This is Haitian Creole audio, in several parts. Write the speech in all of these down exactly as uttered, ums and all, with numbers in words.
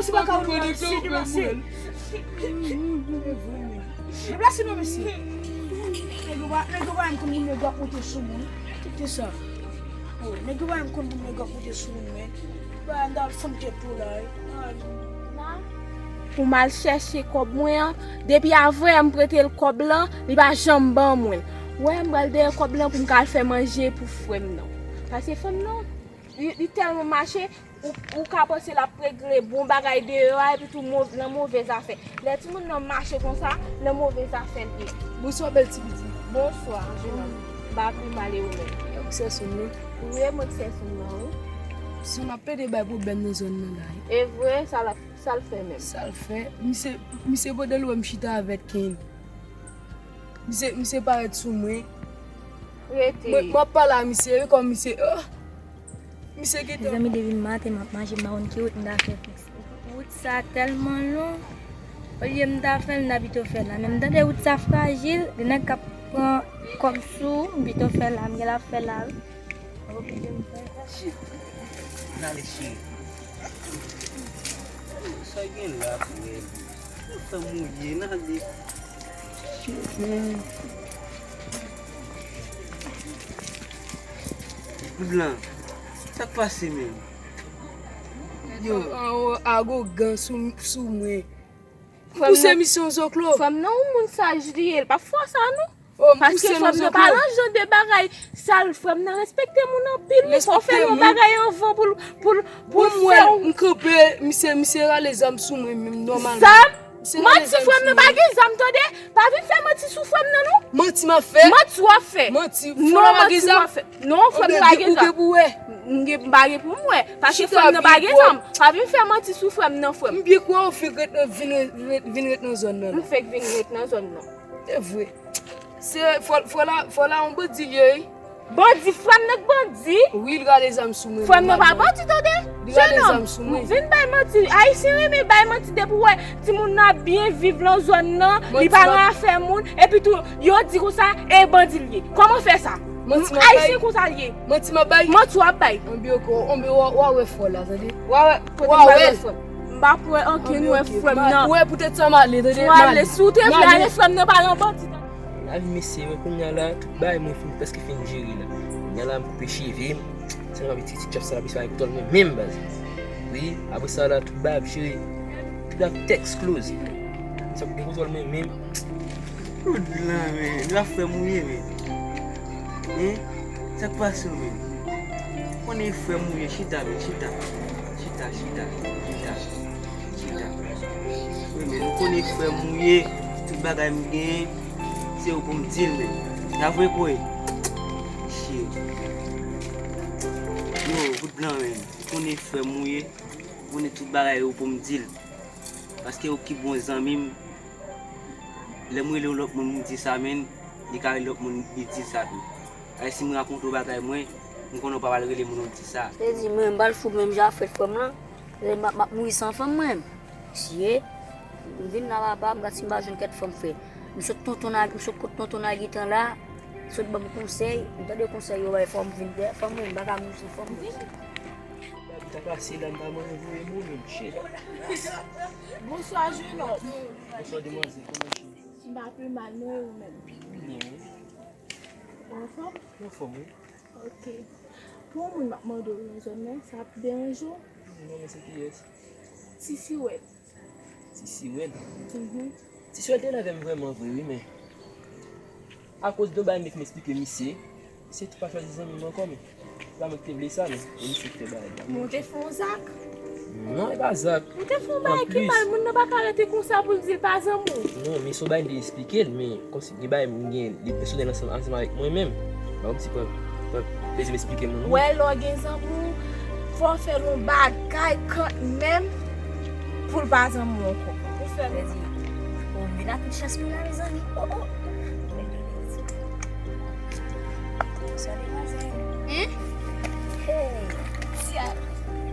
Si pa ka ou deplase, deplase. Deplase non, mesye. Nèg yo pa, nèg yo pa menm konn moun nèg yo ap monte sou moun. Kite sa. Oh, nèg yo pa menm konn moun nèg yo ap monte sou moun, men. Ba, m ta al fanm tèt tou la, wi. Pou m al chèche kòb mwen an, depi avanyè m prete l kòb lan, li pa janm ban mwen l. Wè, m pral dèyè kòb lan pou m ka al fè manje pou frè m nan. Paske frè m nan, li, li tèlman mache, ou, ou ka panse l ap regle bon bagay deyò a, epi tou mov-, nan move zafè. Lè timoun nan mache konsa, nan move zafè l ye. Bonswa, bèl ti pitit. Bonswa, jenòm. M pa pi mal e ou menm? Ou sè sou m nan? Wi, mwen sè sou m nan, wi. Sè m ap plede bay pwoblèm nan zòn nan la, wi. E vre, sa l ap, sa l fè menm? Sa l fè? Misye, misye pandan l wè m chita avèk Ken. Misye, misye parèt sou mwen. Rete. Mwen, m ap pale a misye, wi, kòm misye, oh! Misye gentan. Mezanmi, depi maten m ap mache, m pa konn ki wout m ta fè. Wout sa tèlman long. Olye m ta fè l, m ta pito fè l la. Men m tande wout sa frajil, gen nèg k ap pran kòb sou ou, m pito fè l la, m genlè ap fè l la, wi. Shit. N ale, cheri. Sa gen la, frè? Ou fè mouye, n ale. Shit, man. Blan, sa k pase, menm? Yo. An, an, agogan sou, sou mwen. Pouse misye yon zoklo. Frè m nan yon moun saj li ye, l p ap fè w sa non. Oh, m pouse yon zoklo. Paske frè m nan pa nan jan de bagay sal, frè m nan respekte moun anpil, wi. Fò w fè l yon bagay anvan pou l, pou l, pou l fè w. Bon, m wè m kanpe, misye, misye rale zam sou mwen menm, nòmalman. Zam? Manti, frè m nan pa gen zam, tande. Pa vin fè manti sou frè m nan, non. Manti m ap fè? Manti w ap fè. Manti, frè m nan pa gen zam? Non, frè m nan pa gen zam. Ou gen pou wè. M gen, m pa gen pou m wè. Paske frè m nan pa gen zam. Pa vin fè manti sou frè m nan, frè m. M byen kwè w fenk ret nan, vin ret, ret, vin ret nan zòn nan la. M fenk vin ret nan zòn nan. Se vre. Se, fò, fò la, fò la yon bandi l ye, wi. Bandi, frè m nan k bandi. Wi, l rale zam sou mwen. Frè m nan pa bandi, tande. Li rale zam sou mwen. Jenòm, vin bay manti. Ayisyen renmen bay manti depi w wè timoun nan ap byen viv lan zòn nan, li pa nan afè moun, epi tou, yo di konsa, e bandi l ye. Kòman fè sa? Ayisyen konsa l ye. Manti m ap bay? Manti w ap bay. Anbyen, anbyen, w a, w a wè fò la, tande. W a wè, kote m pral wè frè m. M pa pwè ankenn wè frè m nan. Wè, poutèt sa m ale, tande. M ale, si w te vle ale, frè m nan pa nan bandi, tande. Lavi mesye, mwen kounye a la, tout bagay mwen fin, prèske fin jere la. Kounye a la, m koupe cheve m. Sèlman piti, ti chòp sa la, plis pa gen kontwòl mwen menm, baz. Wi, apre sa la, tout bagay ap jere. Tout bagay ap tèks kloz. Sa pou gen kontwòl mwen menm. Kout lan, men. L ap fè m mouye, men. Hein? Sa k pase w, men? Konnen frè m mouye, chita, men, chita. Chita, chita, chita. Chita. Wi, men, nou konnen frè m mouye, tout bagay m genyen, se ou pou m di l, men. Ta vre, kwe? Shit. Yo, kout blan, men. Ou konnen frè m mouye, ou konnen tout bagay, ou pou m di l. Paske ou ki bon zanmi m. Lè m rele yon lòt moun, m di sa, men, li ka rele lòt moun, li di sa tou. Ay, si m rakonte w bagay mwen, m konnen w pa pral rele moun, w di sa. Se di, mwen, m pral fou menm jan ak frè m lan. Se m ap, m ap mouri san fanm mwen. Mesye, m vin la papa, m gad si m pa jwenn kèk fanm frè. M sot tonton Nag-, m sot kot tonton Nagitan la, sot ban m konsèy, m tande konsèy yo bay, fò m vin dèyè fanm mwen, m pa ka mouri san fanm mwen. Sa pase la, m pa manje voye mouri, shit. Bonswa, jenòm. Bonswa, demwazèl, kòman che? M pa pi mal, non, e ou menm? Byen, wi. Ou anfòm? M anfòm, wi. Ok. Pou yon moun m ap mande w nan zòn nan, sa ap deranje w? Non, men se kiyès? Ti Siwèl. Ti Siwèl? Mhm. Ti Siwèl te la avè m vrèman vre, wi, men akoz de yon bagay m te fin eksplike misye, misye tou pa chwazi zanmi m ankò, men se pa mwen ki te vle sa, men e misye ki fè bagay la. Men w te fè yon zak? Non, e pa zak. Ou te fè yon bagay ki mal, moun nan pa ka rete konsa pou l di l pa zanmi w. Non, men se yon bagay m te eksplike l, men kòmsi gen bagay m gen li pèsonèl ansanm, ansanm avèk mwen menm. Pa kòmsi pran, pran plezi m eksplike moun, non. Wè, lè w gen zanmi w, fò w fè l yon bagay kanmenm pou l pa zanmi w ankò. Ou fè l. Ou vin ak tout chans pou la, mezanmi. Oh, oh. Bonswa, demwazèl. Hein? Hey.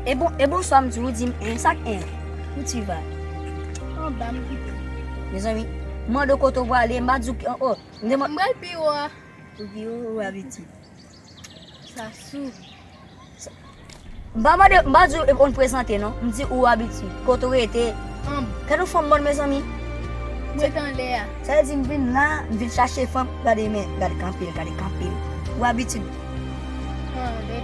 E bon, e bonswa m di w, ou di m en, sa k en? Où tu vas? Anba m kite. Mezanmi, m mande w kote w prale, m pa di w ki anwo. M pral pi wo a. Ou pi wo, ou abitye. Sa sou. Sa, M pa mande, m pa di w, e, ou prezante non. M di ou abitid. Kote w rete? Anm. Gade yon fanm mòn, mezanmi. Mwen rete anlè a. Sa vle di m vin la, m vin chache fanm. Gade men, gade kanpe l, gade kanpe l. Ou abitid. Anlè.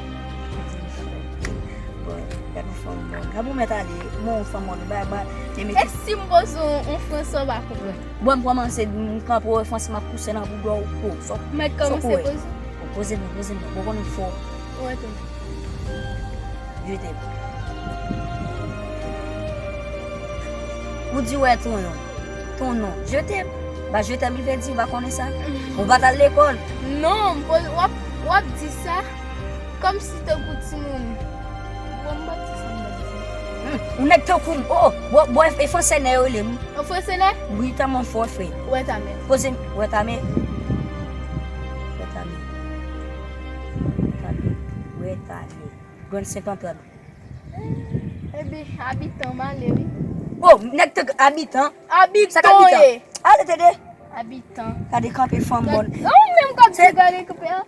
Bon, gade yon fanm mòn. Gade yon mèt ale. Bon, yon fanm mòn. Ba, ba, men mete. E si m poze yon, yon frans ou pa konprann? Bon, m kòmanse, m kanpe w, franse m ap pouse nan boudò w, po. Sòt. Mèt kòmanse poze. Poze men, poze men. Bon, konnen fò. Ou antann. Je t'aime. Ou di wè ton non. Ton non. Je t'aime. Ba je t'aime, li vle di, ou pa konnen sa? Ou pa t al lekòl? Non, m poze, w ap, w ap di sa kòmsi tankou timoun. Bon, m p ap di sa, m p ap di sa. Hmm, ou nèg tankou m. Oh, bon, bon, e, e franse nè yo rele m. An franse nè? Wi, tèlman fò, frè. Wè ta men. Poze m, wè ta men. Wè ta men. Wè ta men. Wè ta men. Grann Sentantad. Ebyen, abitan m ale wi. Oh, nèg te abitan. Sa k abitan? Abitan ye. Ale tande. Abitan. Gade kanpe fanm mòn. Ou menm k ap di gade kanpe a.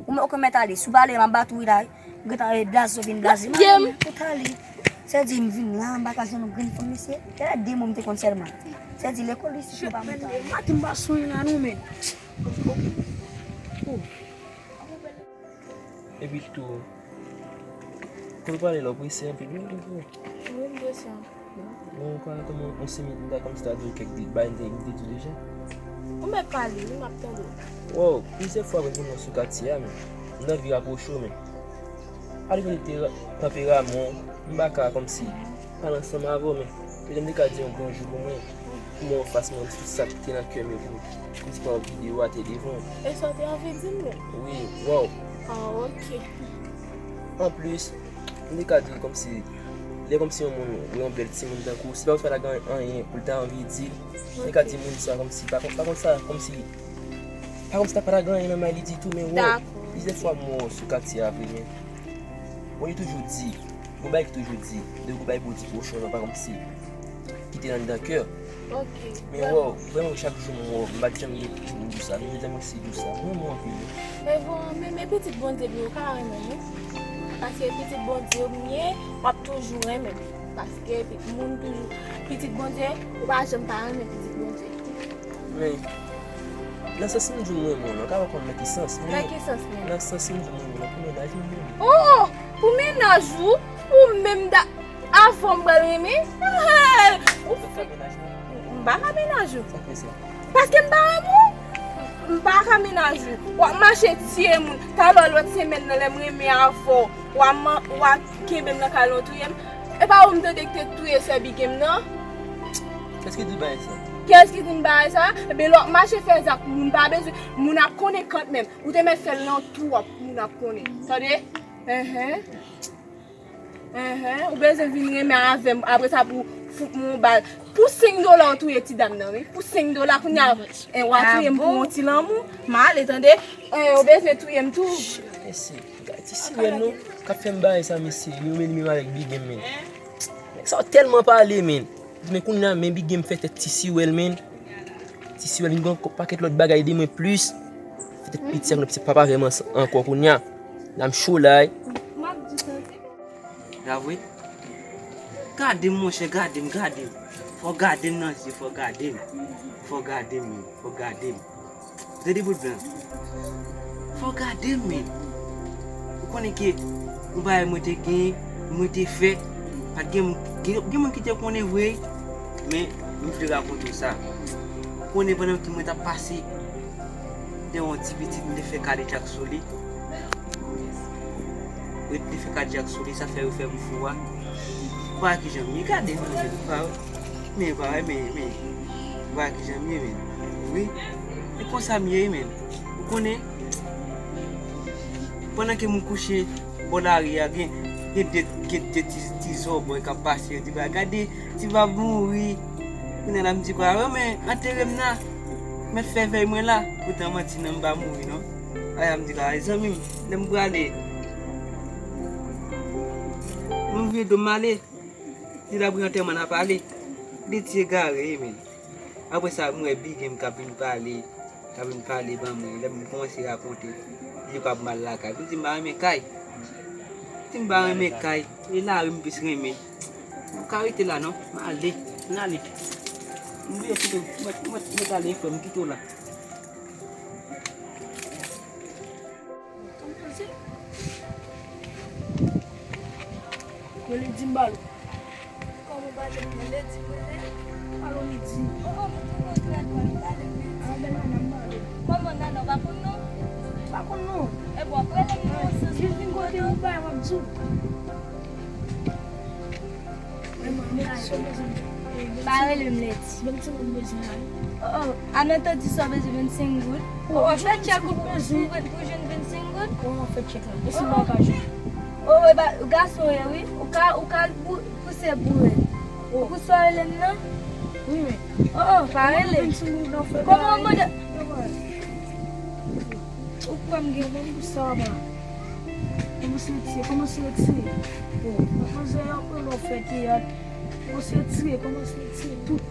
Ou men, ou konn mèt ale. Si w pa ale, m ap bat ou wi la. M gentan e blaze, w vin blaze m. Ou t ale. Sa di m vin la, m pa ka jwenn yon grenn fanm, mesye. Gade de mo m te konn sèlman. Sa di lekòl isit, yo pa monte. Maten m pa sonje la non, men. Epi tou, kote w prale la, w prese anpil wi, wi, wi. Wi, m prese anpil. Bon, ou ka kòman, on semi, m ta kòmsi ta di w kèk di, bay m te, m te di w deja. Ou mèt pale, wi, m ap tande w. Wow, plizyè fwa mwen vin nan sou katye a, men m t anvi rapwoche w, men pa depann de te-, tanperaman w, m pa ka kòmsi pale ansanm avè w, men petèt m te ka di yon bonjou pou mwen, pou mwen w fas mwen, tout sa ki te nan kè m yo, pou, pou m ti pran videyo a te devan w. E sa w te anvi di m, men? Wi, wow. Ah, ok. Anplis, m te ka di kòmsi, lè kòmsi yon moun wè yon bèl timoun tankou w, se pa ou ta gen anyen pou l ta anvi di l. M te ka di moun sa kòmsi, pa kont, pa kont sa, kòmsi, pa kòmsi ta pa ta gen anyen nan may li ditou, men wow, plizyè fwa m wè w sou katye a vre, men. Bon, yo toujou di, gon bagay ki toujou di, de gon bagay pou w di pwochen w, pa kòmsi ki te anndan kè w. Ok. Men wow, vrèman, chak jou m wè w, m pa t janm gen moun di w sa, nou te janm osi di w sa. Mwen, mwen anpil wi. Men bon, men, men pitit Bondye m yo ka renmen nou. Paske pitit Bondye m ye, w ap toujou renmen m. Paske pi-, moun toujou, pitit Bondye, ou pa janm pa renmen pitit Bondye. Men, nan sans m di w m renmen w lan, ou ka pa konn nan ki sans, men nan sans m di w m renmen w lan, pou mennaj mwen m renmen w. Oh! Pou mennaj ou? Ou menm da-, avan m pral renmen? Ou fou. M pa ka mennaj ou. Sa k fè sa? Paske m pa renmen w. M pa ka mennaj ou. W ap mache tiye moun. Talè lòt semèn nan, lè m renmen avè w, w a man-, w a kenbe m nan kay lan w touye m. E pa ou m tande ki te touye sè Big M nan? Kiyès ki di w bagay sa? Kiyès ki di m bagay sa? Ebyen, lè w ap mache fè zak, moun pa bezwen, moun ap konnen kanmenm. Ou te mèt fè l nan twòp, moun ap konnen. Tande? Enhen. Enhen. Ou bezwen vin renmen avè m, apre sa pou fout mwen yon bal. Pou senk dola ou touye ti dam nan, wi. Pou senk dola, kounye a, en, w a touye m pou yon ti lanmou. M ale, tande? En, ou bezwen touye m tou. Mesye, gade ti Siwèl non, k ap fè m bagay sa, mesye. Yo menm, menm avèk Big M, men. Nèg sa yo tèlman pale, men. Men kounye a, men Big M fè tèt ti Siwèl, men. Ti Siwèl vin gen yon pakèt lòt bagay de mwen plis. Fè tèt piti ak lòt piti papa avè m ansanm ankò kounye a. La m cho la, wi. Sa vre? Gade m, monchè, gade m, gade m. Fò w gade m nan zye, fò w gade m. Fò w gade m, men. Fò w gade m. Tande bout blan. Fò w gade m, men. Ou konnen ke yon bagay mwen te gen, mwen te fè, pa t gen, gen, gen moun ki te konnen vre, men m vle rakonte w sa. Ou konnen pandan ke mwen t ap pase, te yon ti pitit, m te fè kadejak sou li. Mwen te fè kadejak sou li, sa fè yo fè m fou a. Ou pa wè kijan m ye, gade m, men, ou pa wè. Men, ou pa wè, men, men, ou pa wè kijan m ye, men. Wi. E konsa m ye, men. Ou konnen, pandan ke moun kouche bò lari a, gen, gen de, gen de ti, ti zòbòy k ap pase, yo di, "Ba, gade, ti va mouri." Kounye a la, m di, "Kwa, men, antere m la. Mèt fè vèy mwen la." Poutan manti non, m pa mouri, non. Aya, m di, "Kwa, zanmi m, lè m prale, mwen vire do m ale." Li la pou antèman n ap ale. De ti egare, men. Apre sa, m wè Big M k ap vin pale, k ap vin pale ban mwen. Lè m kòmanse rakonte, li pa mal lakay. Li di m pa renmen kay. Si m pa renmen kay, e lari m plis renmen. M ka rete la non, m ale, m ale. M bliye kite w, mwen, mwen, mwen ale frè m, kite w la. Mwen li di m ba l. Kòman w pale m nan lè di mwen lè? Pale w li di. Oh, oh, mwen te konn trè byen, pale m li di. A, bèl nana m pale. Kòman nana, w pa konn non? Pa konn non. E bon, w ap rele m non, se jis vin kote ou bay, m ap di w. Mwen, mwen, mwen, si w bezwen, eh, pa rele m lè di. Vennsenk goud m bezwen la, wi. Oh, oh, a, mwen tande sa w bezwen vennsenk goud. Oh, oh, fè tchèk ou pou, pou, pou jwenn vennsenk goud? Oh, fè tchèk la. E si m pa ka jwenn? Oh, e ba, gason ye, wi. Ou ka, ou ka pou, pouse boure. Oh. Pou sa w rele m nan? Wi, men. Oh, oh, pa rele. Kòman w mande? Ou kwè m gen? Kòman se retire? Kòman se retire? Oh, manzè, apre lè w fè teyat. Kòman se retire? Kòman se retire? Tout.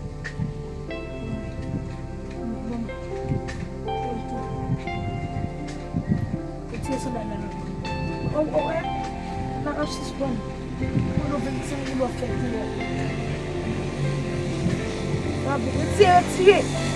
Bon. Retire sandal la nan. O, o, wè, la k ap sispann. Pandan vennsenk goud w ap fè tou, wè. Retire, retire.